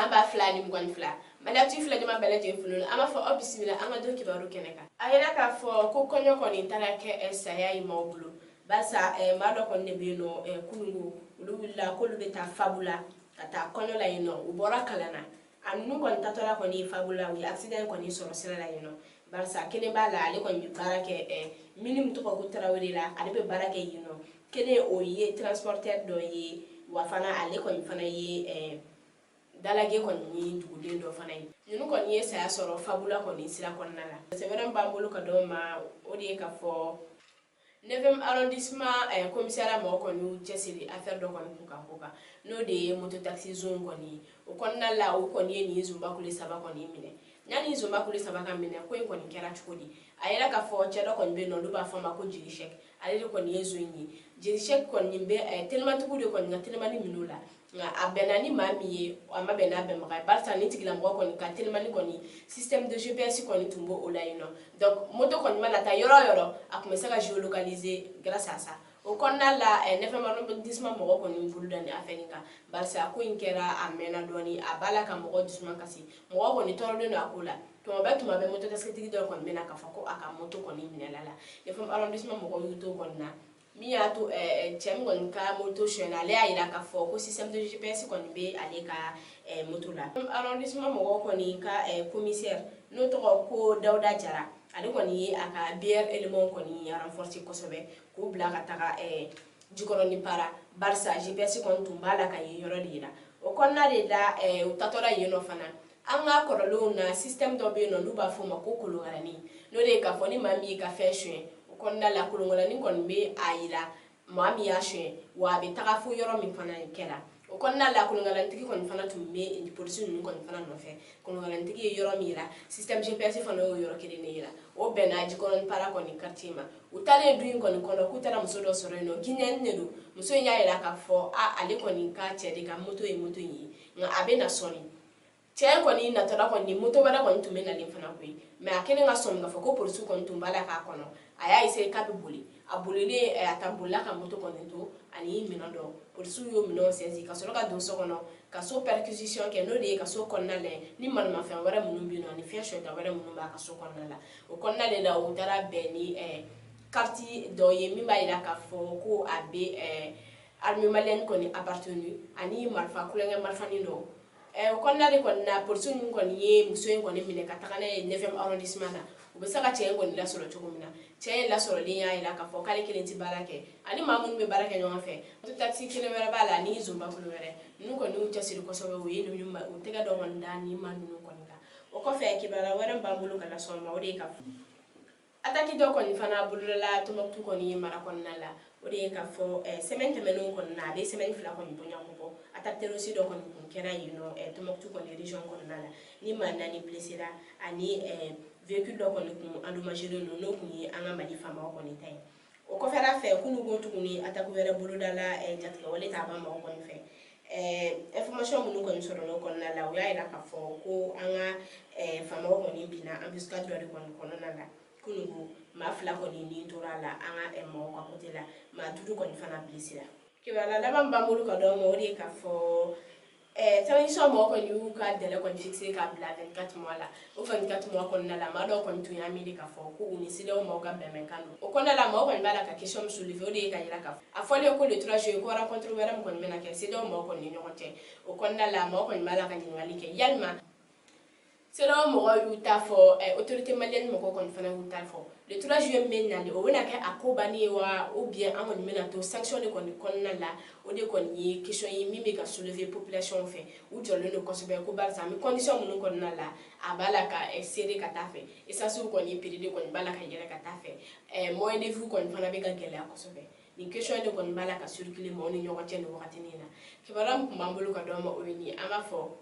San 2022, Maliactu filɛ jama bɛɛ lajɛlen folo. An b'a fɔ aw bisimila an ka don kibaru kɛnɛ kan. A yɛrɛ k'a fɔ ko kɔɲɔ kɔni taara kɛ saya ye maaw bolo, barisa maa dɔ kɔni de bɛ yen nɔ, kununko olu wulila k'olu bɛ taa Fabula ka taa kɔɲɔ la yen nɔ. U bɔra kalan na, a ninnu kɔni tatɔla kɔni Fabula, u ye accident kɔni sɔrɔ sira la yen nɔ, barisa kelen b'a la, ale kɔni bɛ baara kɛ mini tɔgɔ ko Tarawele la, ale bɛ baara kɛ yen nɔ. Kelen, o ye transporteur dɔ ye, wa fana ale kɔni fana ye dalage kɔni ni duguden dɔ fana ye. Ninnu kɔni ye saya sɔrɔ Fabula kɔni sira kɔnɔna la. Sɛbɛn b'an bolo ka d'aw ma, o de ye ka fɔ 9e arrondissement commissariat mɔgɔ kɔni y'u cɛsiri affaire dɔ kɔni kun kan ko kan, n'o de ye moto taxi zone kɔni ye. O kɔnɔna la, o kɔni ye nin zunba kule saba kɔni minɛ. Yanni zunba kule saba ka minɛ, ko in kɔni kɛra cogo di? A yɛrɛ k'a fɔ cɛ dɔ kɔni bɛ yen nɔ, olu b'a fɔ a ma ko Jeli Sɛki. Ale de kɔni ye zon in ye. Jeli Sɛki kɔni bɛ telimatigiw de kɔni ka telimani minɛ o la, nka a bɛnna ni maa min ye, a ma bɛn n'a bɛnbaga ye, barisa ni tigilamɔgɔ kɔni ka telimani kɔni, système de GPS kɔni tun b'o la yen nɔ. Donc moto kɔni mana taa yɔrɔ o yɔrɔ, a tun bɛ se ka géolocaliser grâce à ça. O kɔnɔna la, 9e arrondissement mɔgɔ kɔni bolo da nin affaire in kan, barisa ko in kɛra a mɛnna dɔɔni, a b'a la ka mɔgɔ dusu kasi, mɔgɔ kɔni tɔɔrɔlen don a ko la. Tuma bɛɛ, tuma bɛɛ, moto taxi dɔ kɔni bɛ na k'a fɔ ko a ka moto kɔni minɛla la. 9e arrondissement mɔgɔw y'u to kɔni na. Min y'a to cɛ min kɔni ka moto sonyɛna, ale y'a jira k'a fɔ ko système de GPS kɔni bɛ ale ka moto la. Arrondissement mɔgɔw kɔni ka commissaire, n'o tɔgɔ ko Dawuda Jara, ale kɔni ye a ka BR élément kɔni renforcer kosɛbɛ k'u bila ka taga Jikɔrɔni Para, barisa GPS kɔni tun b'a la ka yen yɔrɔ de yira. O kɔnɔna de la, u tatɔla yen nɔ fana, an ka kɔrɔlenw na, système dɔ bɛ yen nɔ n'u b'a fɔ o ma ko kolonkalani, n'o de ye k'a fɔ ni maa min y'i ka fɛn suɲɛ, o kɔnɔna la, kolonkalani kɔni bɛ a yira maa min y'a suɲɛ, wa a bɛ taga fo yɔrɔ min fana kɛra. O kɔnɔna la, kolonkalantigi kɔni fana tun bɛ polisi ninnu kɔni fana nɔfɛ. Kolonkalantigi ye yɔrɔ min yira, système GPS fana y'o yɔrɔ kelen de yira. O bɛnna Jikɔrɔni Para kɔni quartier ma. U taalen du in kɔni kɔnɔ, k'u taara muso dɔ sɔrɔ yen nɔ, Guinéenne de don. Muso in y'a yira k'a fɔ a ale kɔni ka cɛ de ka moto ye moto in ye, nka a bɛ na sɔɔni. Cɛ kɔni natɔla kɔni, moto wɛrɛ kɔni tun bɛ nalen fana koyi, mais a kɛlen ka sɔmi k'a fɔ ko polisiw kɔni tun b'a la k'a kɔnɔ, a y'a essayer k'a bɛ boli. A bolilen, a ta bolila ka moto kɔni to ani minɛn dɔ. Polisiw y'o minɛnw saisi ka sɔrɔ ka don so kɔnɔ ka so perquisition kɛ, n'o de ye ka so kɔnɔna lajɛ ni malimafɛn wɛrɛ minnu bɛ yen nɔ ani fɛn sonyɛta wɛrɛ minnu b'a ka so kɔnɔna la. O kɔnɔna de la, u taara bɛn ni carte dɔ ye min b'a jira k'a fɔ ko a bɛ armée malienne kɔni appartenu, ani marifa kulonkɛ marifanin dɔw. O kɔnɔna de kɔni na, polisiw ninnu kɔni ye muso in kɔni minɛ ka taga n'a ye 9e arrondissement na, u bɛ se ka cɛ in kɔni lasɔrɔ cogo min na. Cɛ in lasɔrɔlen y'a jira k'a fɔ k'ale kelen tɛ baara kɛ, ani maa minnu bɛ baara kɛ ɲɔgɔn fɛ, moto taxi kelen wɛrɛ b'a la ani zonbakulu wɛrɛ. Ninnu kɔni y'u cɛsiri kosɛbɛ, u ye ninnu u tɛgɛ dɔ kɔni da nin maa ninnu kɔni kan. O kɔfɛ, kibaruya wɛrɛ min b'an bolo ka las'aw ma, o de ye ka attaque dɔ kɔni fana bolodala Tɔnbukutu kɔni mara kɔnɔna la. O de ye k'a fɔ semaine tɛmɛnenw kɔni na, a bɛ semaine 2 kɔni bɔɲɔgɔnko bɔ, attaque terroriste dɔ kɔni kun kɛra yen nɔ Tɔnbukutu kɔni région kɔnɔna la, ni maa naani blessé ani véhicule dɔ kɔni kun endommagé don, n'o kun ye an ka Mali faamaw kɔni ta ye. O kɔfɛla fɛ, kununko tuguni, attaque wɛrɛ bolodala jatigɛwale ta ban mɔgɔ kɔni fɛ. Information minnu kɔni sɔrɔla o kɔnɔna la, u y'a jira k'a fɔ ko an ka faamaw kɔni binna embuscade dɔ de kɔni kɔnɔna la kununko. Maa fila kɔni ni tora a la an ka mɔgɔw ka côté la, maa duuru kɔni fana blessé la. Kibaruya laban b'an bolo ka d'aw ma, o de ye k'a fɔ transition mɔgɔ kɔni y'u ka délai kɔni fixé k'a bila 24 mois la. O 24 mois kɔnɔna la, maa dɔw kɔni tun y'a miiri k'a fɔ ko u ni CEDEAO maaw ka bɛnbɛnkan don. O kɔnɔna la, maaw kɔni b'a la ka question min soulever, o de ye ka yira k'a fɔ a fɔlen ko le 3 juillet ko rencontre wɛrɛ min kɔni bɛna kɛ CEDEAO maaw kɔni ni ɲɔgɔn cɛ. O kɔnɔna la, maaw kɔni b'a la ka ɲininkali kɛ yalima CEDEAO mɔgɔw y'u ta fɔ, autorité malienne mɔgɔw kɔni fana y'u ta fɔ, le 3 juillet min bɛ nalen, o bɛna kɛ a ko bannen ye wa, ou bien an kɔni bɛna to sanction de kɔni kɔnɔna la? O de kɔni ye question ye min bɛ ka soulever population fɛ. U jɔlen don kosɛbɛ ko barisa an bɛ condition minnu kɔnɔna la, a b'a la ka serrer ka taa fɛ, essence kɔni prix de kɔni b'a la ka yɛlɛ ka taa fɛ, moyen de vie kɔni fana bɛ ka gɛlɛya kosɛbɛ. Nin question de kɔni b'a la ka circuler maaw ni ɲɔgɔn cɛ nin wagati in na. Kibaruya min tun b'an bolo ka d'aw ma, o ye nin ye. An b'a fɔ.